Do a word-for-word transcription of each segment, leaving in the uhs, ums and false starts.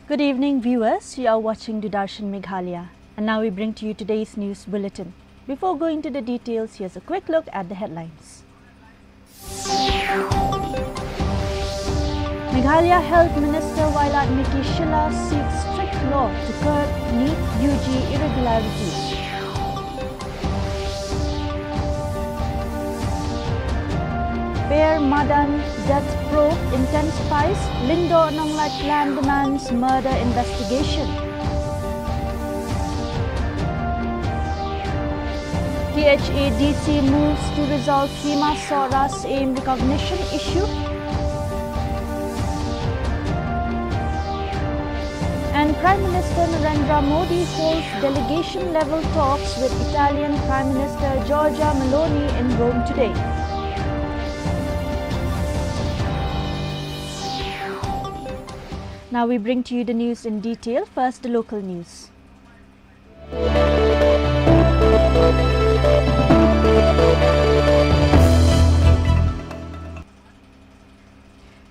Good evening, viewers. You are watching Doordarshan Meghalaya. And now we bring to you today's news bulletin. Before going to the details, here's a quick look at the headlines. Meghalaya Health Minister Wailadmiki Shylla seeks strict law to curb NEET U G irregularities. Pear Madan death probe intensifies, Lyngdoh Nonglait clan demands murder investigation. T H A D C moves to resolve Hima Sohra's AIM recognition issue. And Prime Minister Narendra Modi holds delegation level talks with Italian Prime Minister Giorgia Meloni in Rome today. Now we bring to you the news in detail. First, the local news.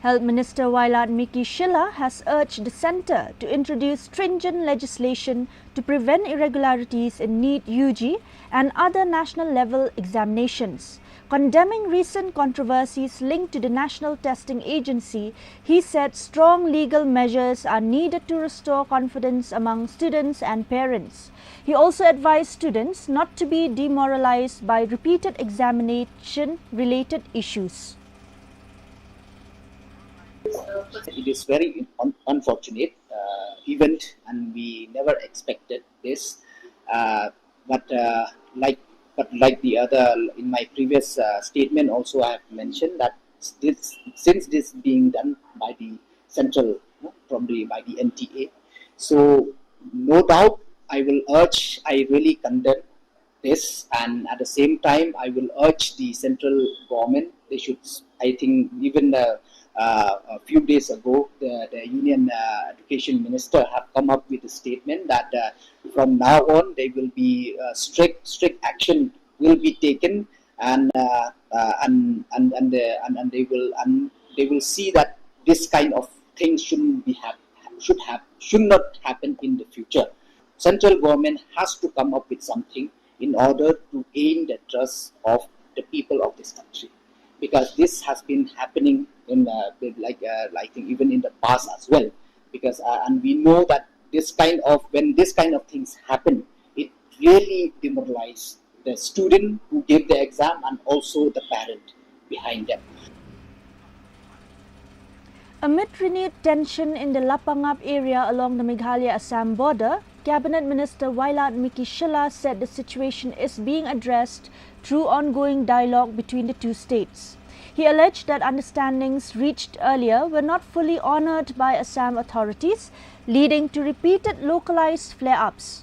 Health Minister Wailadmiki Shylla has urged the centre to introduce stringent legislation to prevent irregularities in NEET U G and other national level examinations. Condemning recent controversies linked to the National Testing Agency, he said strong legal measures are needed to restore confidence among students and parents. He also advised students not to be demoralized by repeated examination related issues. It is very un- unfortunate uh, event, and we never expected this. Uh, but uh, like but like the other, in my previous uh, statement also, I have mentioned that this, since this being done by the central, uh, probably by the N T A, so no doubt I will urge, I really condemn this, and at the same time I will urge the central government, they should, I think even uh, uh, a few days ago the, the union uh, education minister have come up with a statement that uh, from now on there will be uh, strict strict action will be taken, and uh, uh, and and and, the, and and they will and they will see that this kind of things shouldn't be hap- should have should not happen in the future. Central government has to come up with something in order to gain the trust of the people of this country, because this has been happening in uh, like uh, I think even in the past as well. Because uh, and we know that this kind of when this kind of things happen, it really demoralizes the student who gave the exam and also the parent behind them. Amid renewed tension in the Lapangap area along the Meghalaya-Assam border, Cabinet Minister Wailadmiki Shylla said the situation is being addressed through ongoing dialogue between the two states. He alleged that understandings reached earlier were not fully honoured by Assam authorities, leading to repeated localised flare-ups.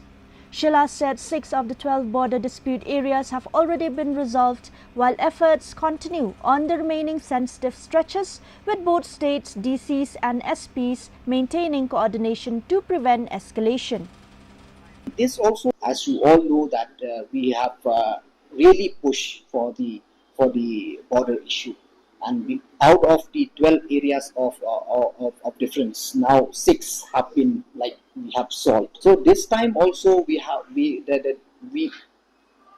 Shylla said six of the twelve border dispute areas have already been resolved, while efforts continue on the remaining sensitive stretches, with both states' D Cs and S Ps maintaining coordination to prevent escalation. This also, as you all know, that uh, we have uh, really pushed for the for the border issue, and we, out of the twelve areas of, uh, of of difference, now six have been, like, we have solved. So this time also we have we the, the we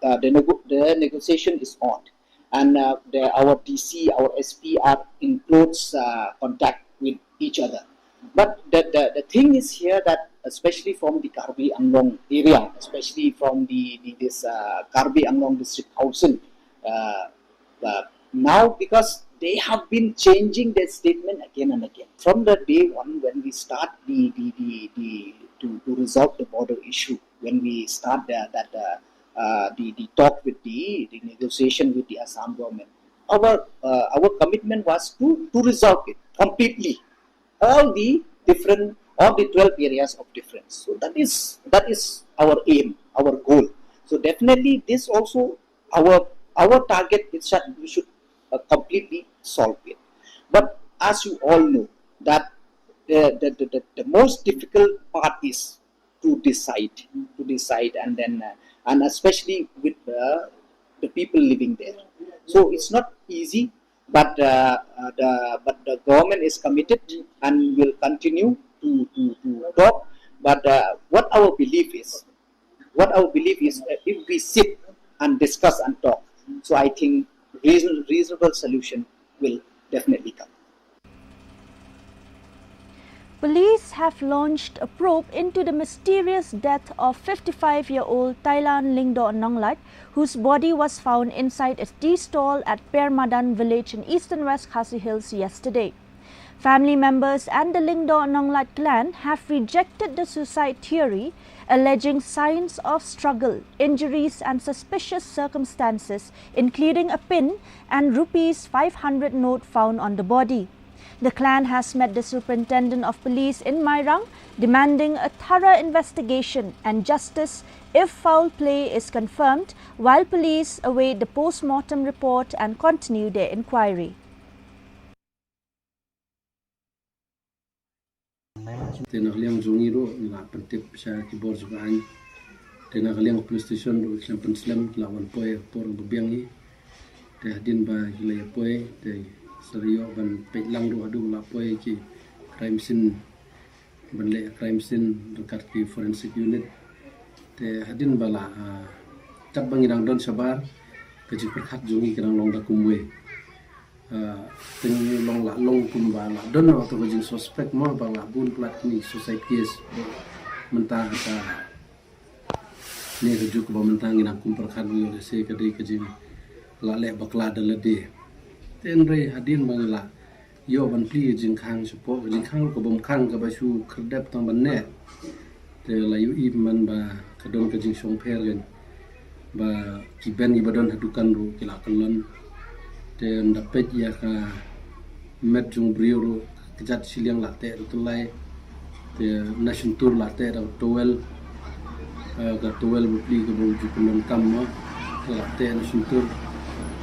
uh, the, nego- the negotiation is on, and uh, the, our D C, our S P are in close uh, contact with each other. But the, the, the thing is here that, especially from the Karbi Anglong area, especially from the, the this uh, Karbi Anglong District Council, uh, uh, now, because they have been changing their statement again and again from the day one when we start the, the, the, the to, to resolve the border issue, when we start the, that uh, uh, the, the talk with the, the negotiation with the Assam government, our uh, our commitment was to, to resolve it completely, all the different, all the twelve areas of difference. So that is that is our aim, our goal. So definitely this also, our our target is that we should uh, completely solve it. But as you all know that the the, the, the, the most difficult part is to decide, to decide, and then uh, and especially with uh, the people living there. So it's not easy, but uh, uh, the but the government is committed and will continue to, to, to talk. But uh, what our belief is, what our belief is, uh, if we sit and discuss and talk, so I think reason, reasonable solution will definitely come. Police have launched a probe into the mysterious death of fifty-five-year-old Thailand Lyngdoh Nonglait, whose body was found inside a tea stall at Permadan village in eastern West Khasi Hills yesterday. Family members and the Lyngdoh Nonglait clan have rejected the suicide theory, alleging signs of struggle, injuries, and suspicious circumstances, including a pin and rupees five hundred note found on the body. The clan has met the superintendent of police in Mairang, demanding a thorough investigation and justice. If foul play is confirmed, while police await the post-mortem report and continue their inquiry. Te na ka liang jong ngi ruh ngi la pyntip sha ki bor jong ka aiñ. Te na ka liang police station ruh ki la pynslem, ki la wan poi por ba biang ngi. Te hadien ba ki la ïa poi te sa ïoh ban peit lang ruh haduh la poi ki crime scene, ban leh crime scene ryngkat ki forensic unit. Te hadien ba la, ah, kat ba ngi dang don shabar, ka jingpyrkhat jong ngi ka dang long da kumwei. Ah, te ngi long la long kumba la don noh to ka jingsuspect mo ba la bun palat kine suicide case. Mynta ka ne ka juk ba mynta ngi dang kum pyrkhat ngi lehse ka dei ka jing la leh bakla da lade. Te hynrei hadien ba ngi la ïoh ban plie ka jingkhang shapoh, ka jingkhang ka bym khang kaba shu khyrdep tang ban neh. Te la ïohi man ba ka don ka jingshong pher kan ba ki ben kiba don ha dukan ruh ki la kyllon. Te ynda peit ïa ka met jong u briew ruh ka kjat shiliang la teh da u tyllai. Te na shyntur la teh da u towel. Eh, ka towel ba plie kaba u ju pyndonkam mo. Te la teh na shyntur.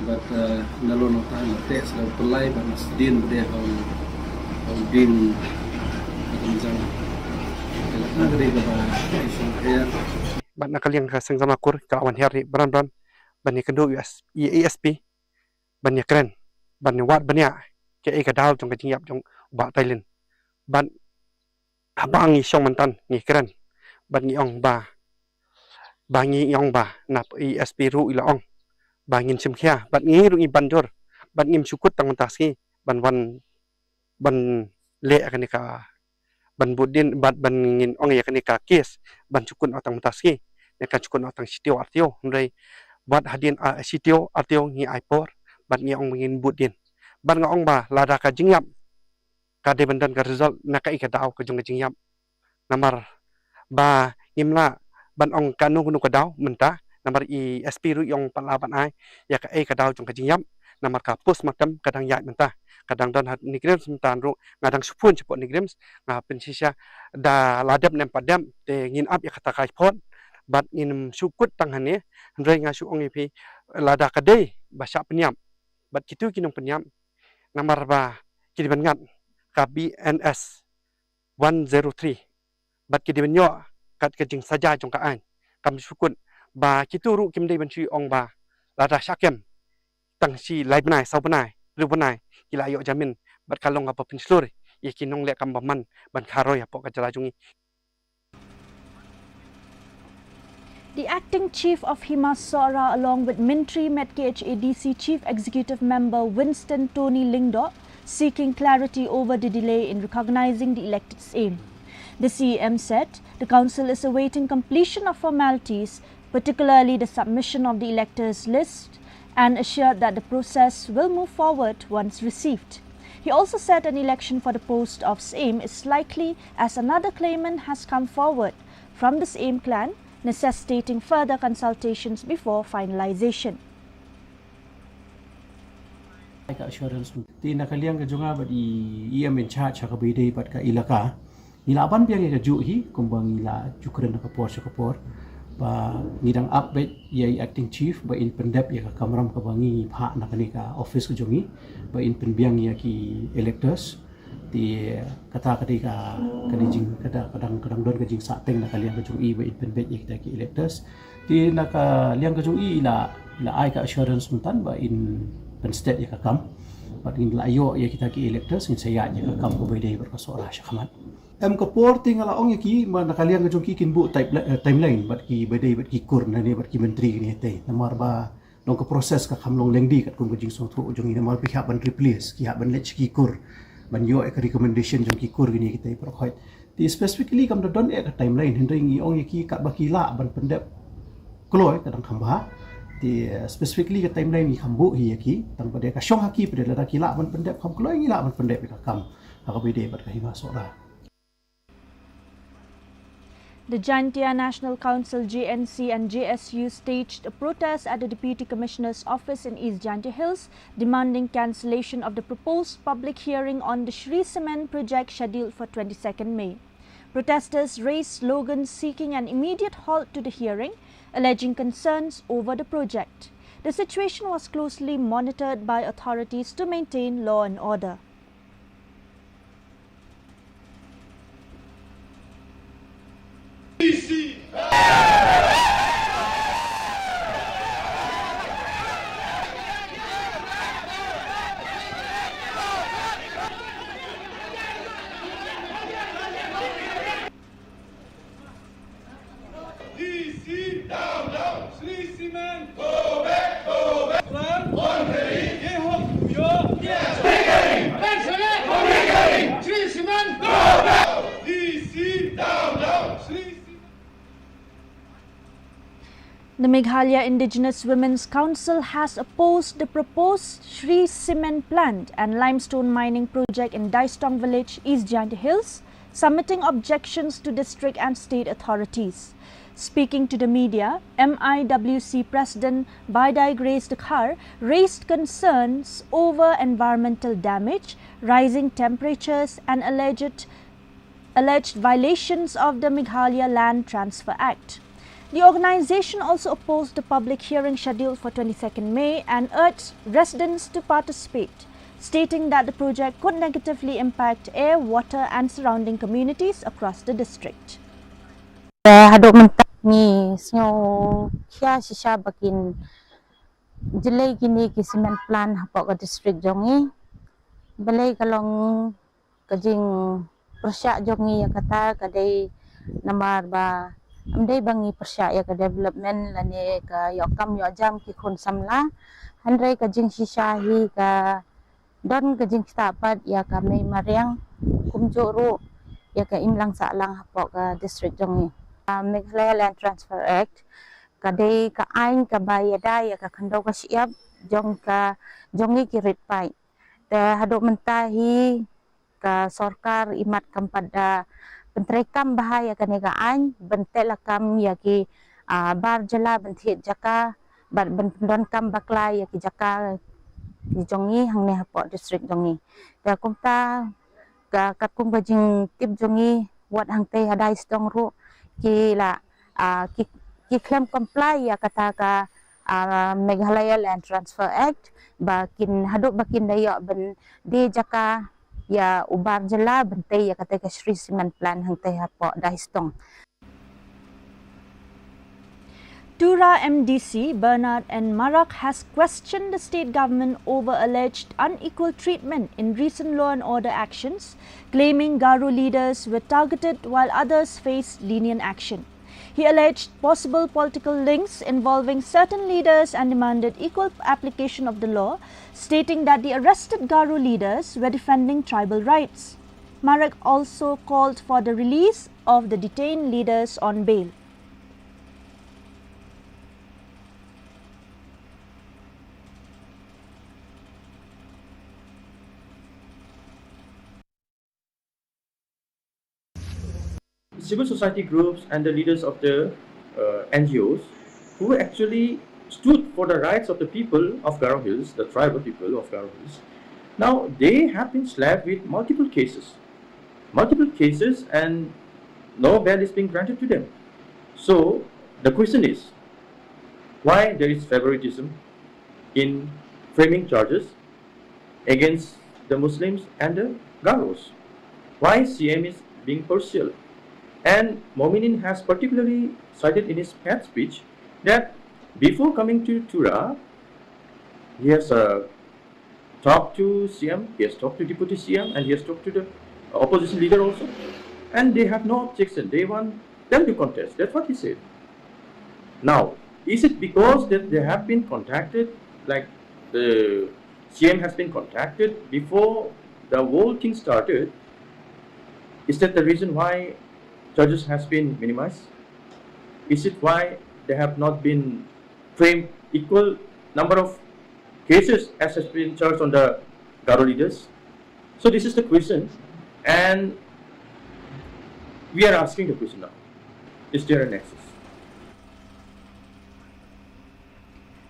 Bad, eh, na lon nangta la teh sa da u tyllai bad na sdien ba dei ha u, ha u dieng ha ka kynjang. Te la teh ka dei kaba shong pher. Bad na ka liang ka seng Samakot ka la wan hiar hi bran bran ban ïakynduh ïa u ASP ban ïakren ban ïawad ban ïa kaei ka daw jong ka jingïap jong u Bah Tailin. Bad haba ngi shong mynta ngi kren bad ngi ong ba, ba ngi ong ba na ASP ruh i la ong ba ngin shim khia bad ngi ruh ngi ban jur bad ngim shu kut tang mynta sngi ban wan ban leh ïa kane ka ban bud dien bad ban ngin ong ïa kane ka case ban shu kut noh tang mynta sngi. Ngi kan shu kut noh tang shi taïew ar taïew, hynrei wat hadien, ah, shi taïew ar taïew ngi ai por bad ngi ong ba ngin bud dien. Bad nga ong ba lada ka jingïap ka dei ban don ka result na kaei ka daw ka jong ka jingïap. Namar ba ngim lah ban ong kano kano ka daw mynta, namar i ASP ruh i ong pat lah ban ai ïa kaei ka daw jong ka jingïap. Namar ka postmortem ka dang ïaid mynta, ka dang don ha NEIGRIHMS mynta ruh. Nga dang shu phone shapoh NEIGRIHMS, nga pynshisha da la dep ne em pat dep, te ngin ap ïa kata ka report bad ngin shu kut tang hangne. Hynrei nga shu ong ïa phi, lada ka dei ba shah pynïap bad kito ki nongpynïap, namar ba ki dei ban ngat ka BNS one zero three bad ki dei ban ïoh kat ka jingsaja jong ka aiñ. Kam shu kut ba kito ruh kim dei ban shu ong ba lada shah kem tang shi lai bnai, saw bnai, hynriew bnai ki la ïoh jamin bad ka long kaba pynshlur ïa ki nongleh kam bymman ban kharoi hapoh ka jylla jong ngi. The acting chief of Hima Sohra, along with Myntri, met KHADC Chief Executive Member Winston Tony Lyngdoh, seeking clarity over the delay in recognizing the elected Syiem. The C E M said the council is awaiting completion of formalities, particularly the submission of the electors list, and assured that the process will move forward once received. He also said an election for the post of Syiem is likely as another claimant has come forward from the Syiem clan, necessitating further consultations before finalization. Ka assurance tu. Te na ka liang ka jong nga bad i, i EM in charge ha kaba ïadei bad ka elaka, ngi la ban biang ïa kajuh hi kumba ngi la ju kren ha ka por sha ka por ba ngi dang ap beit ïa i acting chief ba in pyndep ïa ka kamram kaba ngi phah na kane ka office ka jong ngi ba in pynbiang ïa ki electors. Te kata ka dei ka, ka dei jing, kata ka dang, ka dang don ka jingsahteng na ka liang ka jong i ba in pynbeit ïa kita ki electors. Te na ka liang ka jong i, i la, i la ai ka assurance mynta ba in pynsted ïa ka kam bad ngin la ïoh ïa kita ki electors, ngin sa ïaid ïa ka kam kaba ïadei bad ka Sohra shakhmat. Em ka por te nga la ong ïa ki, ma na ka liang ka jong ki kin buh type-, eh, timeline bad ki ba dei bad ki kur na ne bad ki myntri kine te. Namar ba long ka process ka kham long lengdi katkum ka jingsngewthuh jong ngi, namar ba ki hap ban replace, ki hap ban leit sha ki kur ban ïoh ïa ka recommendation jong ki kur kine kita baroh khoit. Te specifically kam da don ïa ka timeline, hynrei ngi ong ïa ki katba ki lah ban pyndep kloi ka dang kham bha. Te, eh, specifically ka timeline ngi kham buh hi ïa ki, tang ba dei ka shong ha ki pat, lada ki lah ban pyndep kham kloi, ngi lah ban pyndep ïa ka kam ha kaba ïadei bad ka Hima Sohra. The Jaintia National Council, J N C, and J S U staged a protest at the Deputy Commissioner's office in East Jaintia Hills, demanding cancellation of the proposed public hearing on the Shree Cement project scheduled for twenty-second May. Protesters raised slogans seeking an immediate halt to the hearing, alleging concerns over the project. The situation was closely monitored by authorities to maintain law and order. D C down, down. Shree Cement, go back, go back. Plan. Contrary. Ye hok yo. Yes. Contrary. Contrary. Shree Cement, go back. D C down, down. Shree Cement. The Meghalaya Indigenous Women's Council has opposed the proposed Shree Cement plant and limestone mining project in Daistong village, East Jaintia Hills, submitting objections to district and state authorities. Speaking to the media, M I W C President Baidai Grace Dkhar raised concerns over environmental damage, rising temperatures, and alleged, alleged violations of the Meghalaya Land Transfer Act. The organization also opposed the public hearing scheduled for twenty-second May and urged residents to participate, stating that the project could negatively impact air, water, and surrounding communities across the district. Te haduh mynta ngi sngewkhia shisha ba kin jlei kine ki cement plant hapoh ka district jong ngi. Balei ka long ka jingpyrshah jong ngi ïa kata ka dei namar ba ym dei ba ngi pyrshah ïa ka development lane ka ïoh kam ïoh jam ki khun samla. Hynrei ka jingshisha hi ka don ka jingktah pat ïa ka mei mariang, kumjuh ruh ïa ka imlang sahlang hapoh ka district jong ngi. Ah, Meghalaya Land Transfer Act ka dei ka aiñ kaba ïada ïa ka khyndew ka shyiap jong ka, jong ngi ki rit paid. Te haduh mynta hi ka sorkar imat kam pat da pyntreikam bha ïa kane ka aiñ, ban teh lakam ïa ki, ah, bar jylla ban thied jaka bad ban pyndonkam bakla ïa ki jaka ki jong ngi hangne hapoh district jong ngi. Te kumta ka, katkum ka jingtip jong ngi, wat hangtei ha Daistong ruh ki la, ah, ki, ki khlem comply ïa kata ka, ah, Meghalaya Land Transfer Act, ba kin haduh ba kin da ïoh ban die jaka ïa u bar jylla ban tei ïa kata ka Shree Cement plant hangtei hapoh Daistong. Tura M D C Bernard N Marak has questioned the state government over alleged unequal treatment in recent law and order actions, claiming Garo leaders were targeted while others faced lenient action. He alleged possible political links involving certain leaders and demanded equal application of the law, stating that the arrested Garo leaders were defending tribal rights. Marak also called for the release of the detained leaders on bail. Civil society groups and the leaders of the, uh, N G Os who actually stood for the rights of the people of Garo Hills, the tribal people of Garo Hills. Now, they have been slapped with multiple cases, multiple cases, and no bail is being granted to them. So, the question is, why there is favoritism in framing charges against the Muslims and the Garos? Why C M is being partial? And Mominin has particularly cited in his Path speech that before coming to Tura, he has, uh, talked to C M, he has talked to Deputy C M, and he has talked to the opposition leader also. And they have no objection. They want them to contest. That's what he said. Now, is it because that they have been contacted, like the C M has been contacted before the whole thing started? Is that the reason why charges has been minimized? Is it why they have not been framed equal number of cases as has been charged on the Garo leaders? So this is the question, and we are asking the question now. Is there a nexus?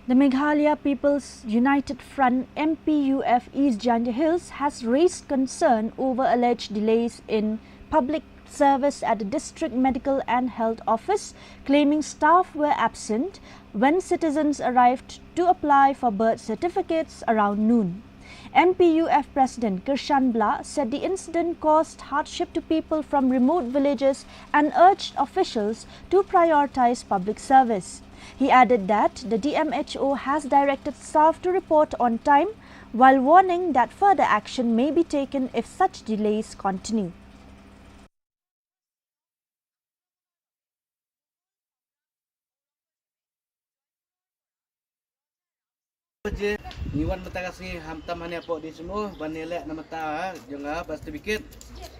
The Meghalaya People's United Front, M P U F, East Jaintia Hills has raised concern over alleged delays in public service at the District Medical and Health Office, claiming staff were absent when citizens arrived to apply for birth certificates around noon. M P U F President Kyrshan Blah said the incident caused hardship to people from remote villages and urged officials to prioritize public service. He added that the D M H O has directed staff to report on time, while warning that further action may be taken if such delays continue. Baje ngi wan mynta ka sngi, hamtam hangne hapoh D H M O ban ïaleh na mynta, ha, jong ka birth certificate.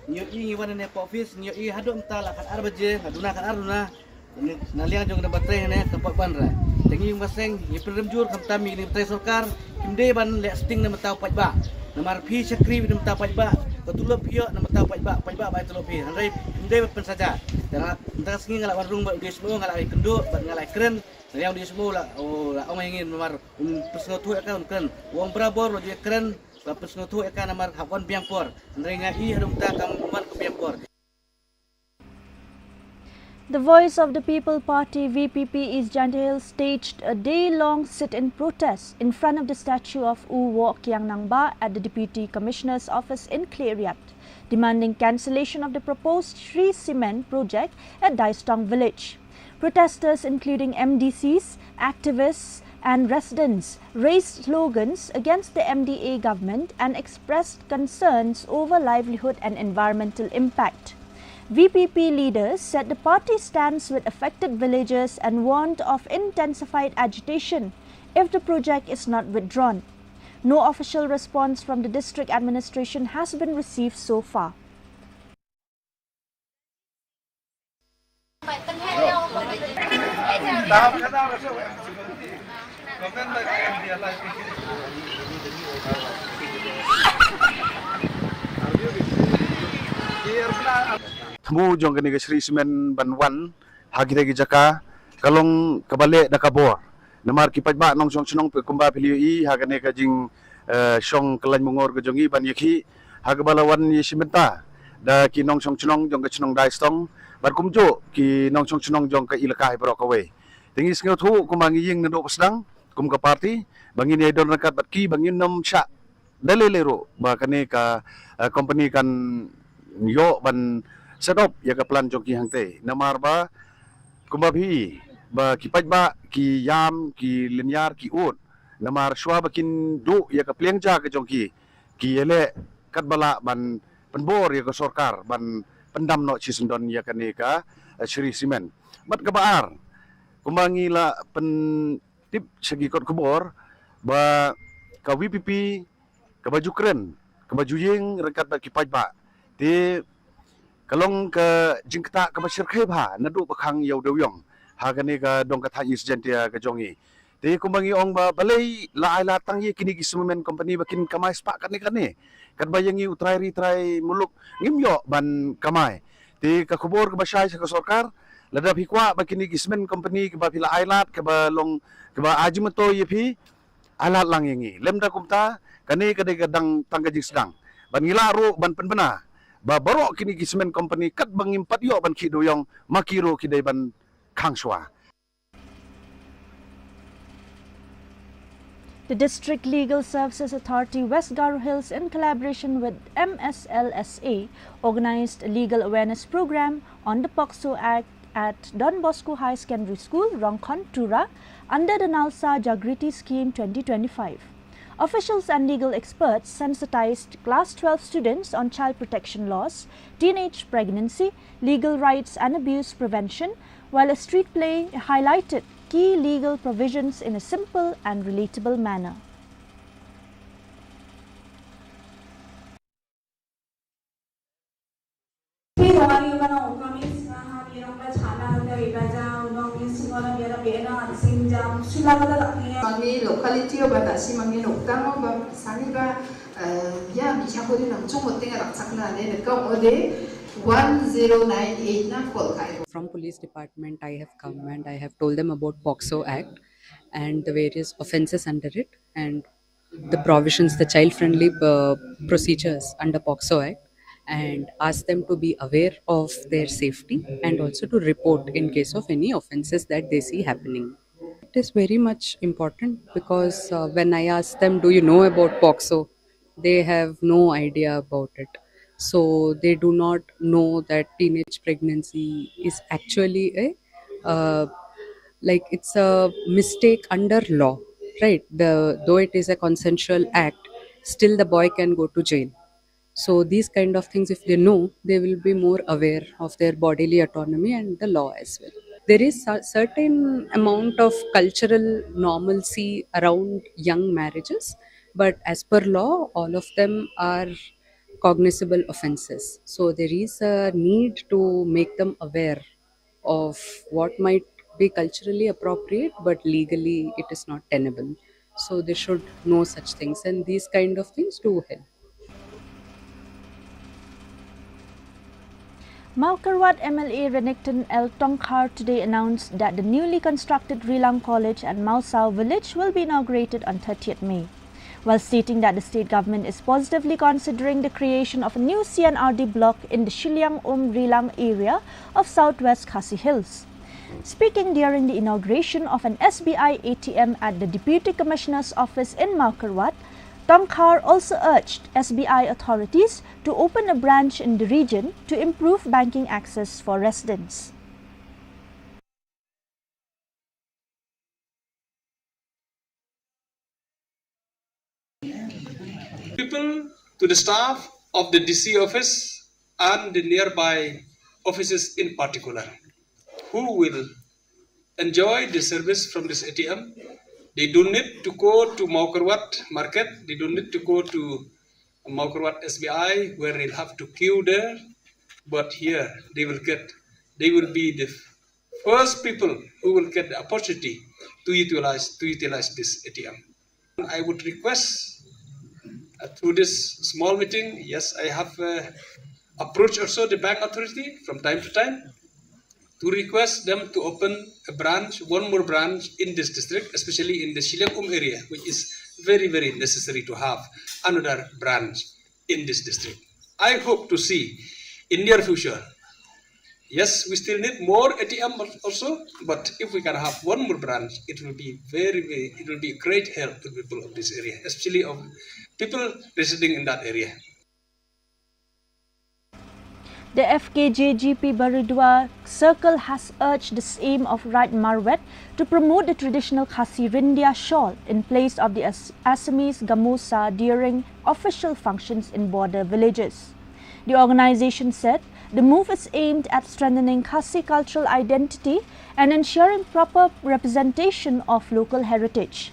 Ngi ïohi, ngi wan hangne hapoh office, ngi ïohi haduh mynta la khatar baje, nga duna khatar duna. Na liang jong ka dei ba trei hangne ka paidbah. Te ngi ïa ka seng ngi pynrem jur, khamtam ïa kine ki trai sorkar, kim dei ban leh sting na mynta u paidbah. Namar phi shakri na mynta u paidbah, ka tulop phi ïoh na mynta u paidbah, paidbah ba ai tulop phi. Hynrei kim dei ban pynsaja. Te nga mynta ka sngi nga la wan rung bad u D H M O, nga la ïakynduh bad nga la ïakren. Na liang u D H M O u la, u la ong ïa ngi namar un pynsngewthuh ïa ka, un kren. U ong barabor u la ju ïakren, ba pynsngewthuh ïa ka namar hap wan biang por. Hynrei nga ïohi haduh mynta kam wan ka biang por. The Voice of the People Party, V P P, East Jaintia Hills staged a day-long sit-in protest in front of the statue of U Wok Kiang Nangbah at the Deputy Commissioner's office in Khliehriat, demanding cancellation of the proposed Shree Cement project at Daistong village. Protesters, including M D Cs, activists, and residents, raised slogans against the M D A government and expressed concerns over livelihood and environmental impact. V P P leaders said the party stands with affected villagers and warned of intensified agitation if the project is not withdrawn. No official response from the district administration has been received so far. Thmu jong kane ka Shree Cement ban wan ha kita ki jaka ka long kaba leh da ka bor. Namar ki paidbah nongshong shnong, kumba phi la ïohi ha kane ka jing, eh, shong kyllain mungor ka jong ngi ban ïakhih ha kaba la wan ïashim bynta da ki nongshong shnong jong ka shnong Daistong bad kumjuh ki nongshong shnong jong ka elaka hi baroh kawei. Te ngi sngewthuh kumba ngi ïeng naduh ba sdang kum ka party ba ngin ïai don ryngkat bad ki, ba ngin nym shah da lei lei ruh ba kane ka, eh, company kan ïoh ban set up ïa ka plant jong ki hangtei. Namar ba kumba phi i ba ki paidbah ki ïam, ki lyniar, ki ud. Namar shuwa ba kin duh ïa ka pliang ja ka jong ki, ki ïaleh katba lah ban pynbor ïa ka sorkar ban pyndam noh shisyndon ïa kane ka, eh, Shree Cement. Bad kaba ar, kumba ngi la pyntip sha ki kot khubor ba ka V P P kaba ju kren, kaba ju ïeng ryngkat bad ki paidbah, te ka long ka jingktah kaba shyrkhei bha naduh ba khang ïa u dewïong ha kane ka dong ka thaiñ East Jaintia ka jong ngi. Te kumba ngi ong ba balei la ai lad tang ïa kine ki cement company ba kin kamai spah katne katne, katba ïa ngi u trai ri trai muluk ngim ïoh ban kamai. Te ka khubor kaba shai sha ka sorkar, lada phi kwah ba kine ki cement company kaba phi la ai lad, kaba long kaba ai jingmyntoi ïa phi, ai lad lang ïa ngi. Lymda kumta, kane ka dei ka dang tang ka jingsdang. Ban ngi lah ruh ban pynbna ba baroh kine ki cement company katba ngim pat ïoh ban khih dewïong, ma ki ruh ki dei ban khang shuwa. The District Legal Services Authority West Garo Hills, in collaboration with M S L S A, organized a legal awareness program on the POCSO Act at Don Bosco High Secondary School, Rongkhon, Tura, under the NALSA Jagriti Scheme twenty twenty-five. Officials and legal experts sensitized class twelve students on child protection laws, teenage pregnancy, legal rights and abuse prevention, while a street play highlighted key legal provisions in a simple and relatable manner. Mami locality o ba ta si mami nokta mo ba sani ba, eh, ya mi cha ko di nang chung mo tenga rak chak na ne ne ka o de one zero nine eight na call kai. From police department, I have come and I have told them about POCSO Act and the various offences under it and the provisions, the child-friendly, uh, procedures under POCSO Act, and ask them to be aware of their safety and also to report in case of any offences that they see happening. It is very much important because, uh, when I ask them, "Do you know about POCSO?" they have no idea about it. So they do not know that teenage pregnancy is actually a, uh, like, it's a mistake under law, right? The, though it is a consensual act, still the boy can go to jail. So these kind of things, if they know, they will be more aware of their bodily autonomy and the law as well. There is a certain amount of cultural normalcy around young marriages, but as per law, all of them are cognizable offences. So there is a need to make them aware of what might be culturally appropriate, but legally it is not tenable. So they should know such things, and these kind of things do help. Mawkyrwat M L A Renikton L Tongkhar today announced that the newly constructed Rilang College at Mawsaw village will be inaugurated on thirtieth May. While stating that the state government is positively considering the creation of a new C and R D block in the Shilliang Um Rilang area of Southwest Khasi Hills. Speaking during the inauguration of an S B I A T M at the Deputy Commissioner's office in Mawkyrwat, Tongkhar also urged S B I authorities to open a branch in the region to improve banking access for residents. People, to the staff of the D C office and the nearby offices in particular, who will enjoy the service from this A T M. They don't need to go to Mawkyrwat market. They don't need to go to Mawkyrwat S B I where they'll have to queue there. But here they will get, they will be the first people who will get the opportunity to utilize, to utilize this A T M. I would request, uh, through this small meeting, yes, I have, uh, approached also the bank authority from time to time to request them to open a branch, one more branch in this district, especially in the Shilliang Um area, which is very, very necessary to have another branch in this district. I hope to see in near future. Yes, we still need more A T M al-, also, but if we can have one more branch, it will be very, very, it will be a great help to the people of this area, especially of people residing in that area. The F K J G P Baridua Circle has urged the Syiem of Raid Marwet to promote the traditional Khasi Rindia shawl in place of the As-, Assamese gamusa during official functions in border villages. The organization said the move is aimed at strengthening Khasi cultural identity and ensuring proper representation of local heritage.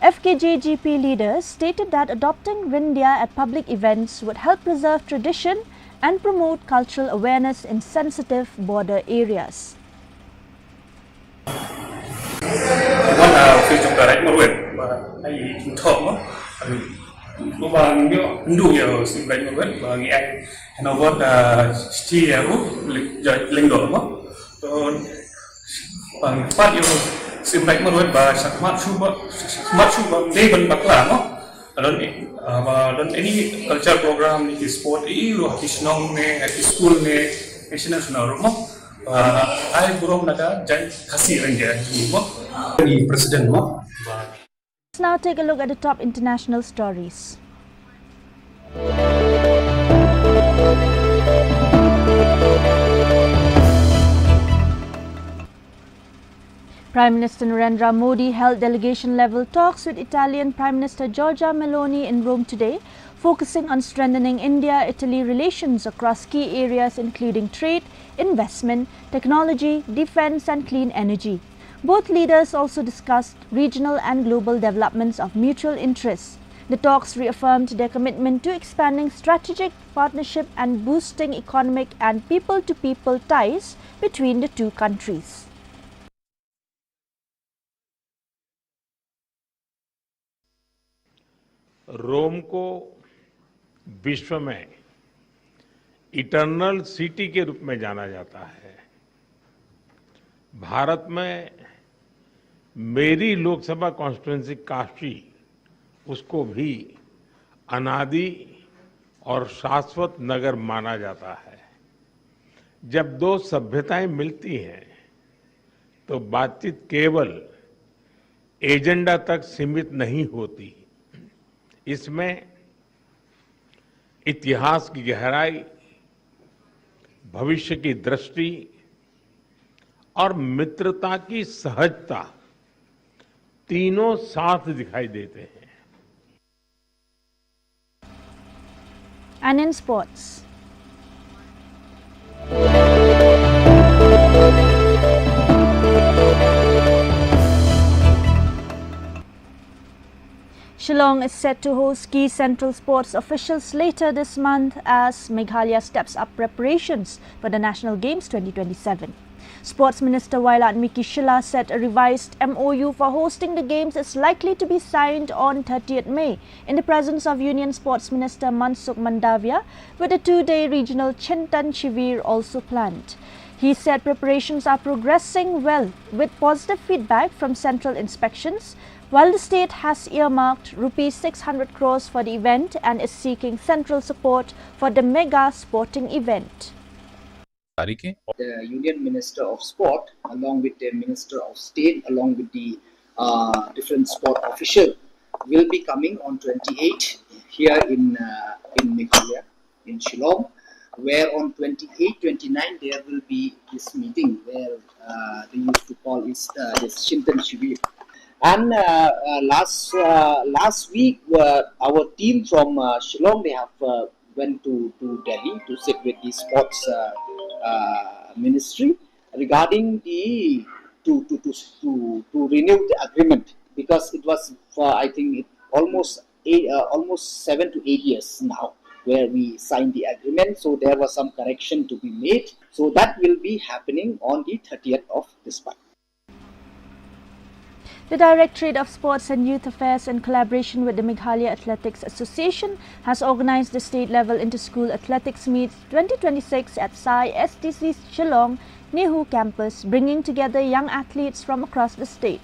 F K J G P leaders stated that adopting Rindia at public events would help preserve tradition and promote cultural awareness in sensitive border areas. Wan, ah, office jong ka Raid Marwet, ba ai thok mo. Mo ba ngi ndu ïa Syiem Raid Marwet, ba ngi ai handover, ah, shithi ïa u, lyngdoh mo. To, ba ngi pat ïa u Syiem Raid Marwet ba shakhmat shuh ba, shakhmat shuh ba dei ban bakla mo. Don, ah, ba don any culture program ne ki sport, i ruh ha ki shnong ne, ha ki school ne, national shnong ruh mo. Ba ai burom na ka jait Khasi Rindia mo. Ni president mo. Let's now take a look at the top international stories. Prime Minister Narendra Modi held delegation level talks with Italian Prime Minister Giorgia Meloni in Rome today, focusing on strengthening India Italy relations across key areas including trade, investment, technology, defense, and clean energy. Both leaders also discussed regional and global developments of mutual interest. The talks reaffirmed their commitment to expanding strategic partnership and boosting economic and people to people ties between the two countries. रोम को विश्व में इटरनल सिटी के रूप में जाना जाता है। भारत में मेरी लोकसभा कॉन्स्टिट्यूएंसी काशी, उसको भी अनादि और शाश्वत नगर माना जाता है। जब दो सभ्यताएं मिलती हैं तो बातचीत केवल एजेंडा तक सीमित नहीं होती। इसमें इतिहास की गहराई, भविष्य की दृष्टि और मित्रता की सहजता तीनों साथ दिखाई देते हैं। And in sports, Shillong is set to host key central sports officials later this month as Meghalaya steps up preparations for the National Games twenty twenty-seven. Sports Minister Wailadmiki Shylla said a revised M O U for hosting the games is likely to be signed on thirtieth May in the presence of Union Sports Minister Mansukh Mandaviya, with a two-day regional Chintan Shivir also planned. He said preparations are progressing well, with positive feedback from central inspections, while the state has earmarked rupees six hundred crores for the event and is seeking central support for the mega sporting event. जारी के। The Union Minister of Sport, along with the Minister of State, along with the uh, different sport official, will be coming on twenty-eight here in uh, in Meghalaya, in Shillong, where on twenty-eight, twenty-nine there will be this meeting where uh, they used to call it uh, this Chintan Shivir. And uh, uh, last uh, last week, uh, our team from uh, Shillong, they have uh, went to, to Delhi to sit with the sports uh, uh, ministry regarding the to, to, to, to, to renew the agreement, because it was, uh, I think, it almost eight, uh, almost seven to eight years now where we signed the agreement. So there was some correction to be made. So that will be happening on the thirtieth of this month. The Directorate of Sports and Youth Affairs, in collaboration with the Meghalaya Athletics Association, has organized the state-level inter-school athletics meet twenty twenty-six at SAI S T C Shillong NEHU campus, bringing together young athletes from across the state.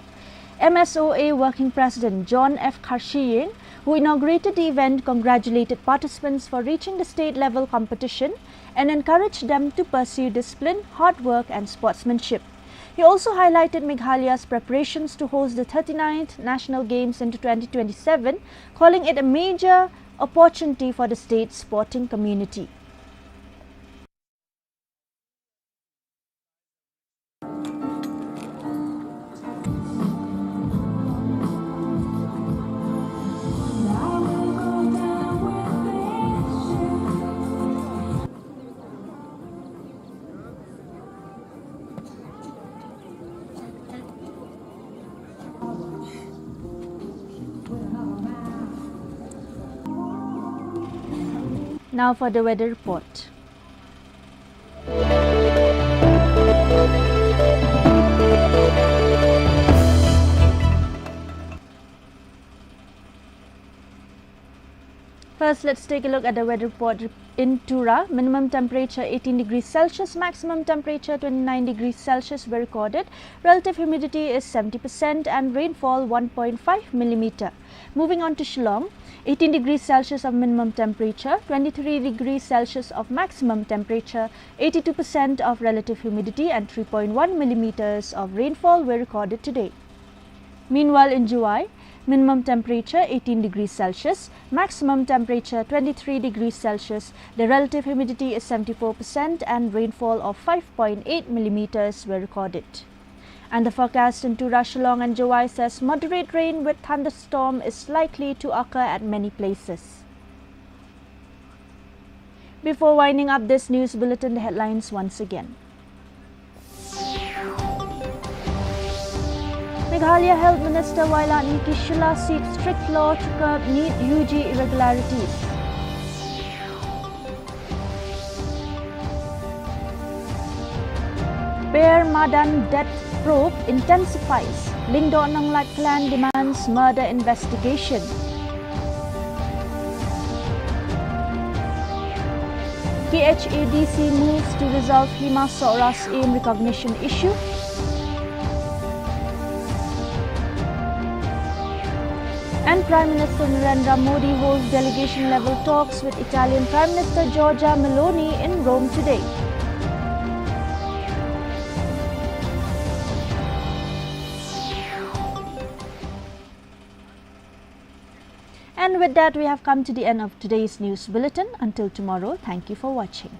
M S O A Working President John F Kharshiying, who inaugurated the event, congratulated participants for reaching the state-level competition and encouraged them to pursue discipline, hard work, and sportsmanship. He also highlighted Meghalaya's preparations to host the thirty-ninth National Games in twenty twenty-seven, calling it a major opportunity for the state's sporting community. Now for the weather report. First, let's take a look at the weather report in Tura. Minimum temperature eighteen degrees Celsius, maximum temperature twenty-nine degrees Celsius were recorded. Relative humidity is seventy percent and rainfall one point five millimeter. Moving on to Shillong, eighteen degrees Celsius of minimum temperature, twenty-three degrees Celsius of maximum temperature, eighty-two percent of relative humidity and three point one millimeters of rainfall were recorded today. Meanwhile, in Jowai, minimum temperature eighteen degrees Celsius, maximum temperature twenty-three degrees Celsius, the relative humidity is seventy-four percent and rainfall of five point eight millimeters were recorded. And the forecast in Tura, Shillong and Jowai says moderate rain with thunderstorm is likely to occur at many places. Before winding up this news bulletin, the headlines once again. Meghalaya Health Minister Wailadmiki Shylla seeks strict law to curb NEET U G irregularities. Behr Madan death probe intensifies. Lyngdoh Nanglad clan demands murder investigation. K H A D C moves to resolve Hema Sohra's AIM recognition issue. And Prime Minister Narendra Modi holds delegation level talks with Italian Prime Minister Giorgia Meloni in Rome today. And with that, we have come to the end of today's news bulletin. Until tomorrow, thank you for watching.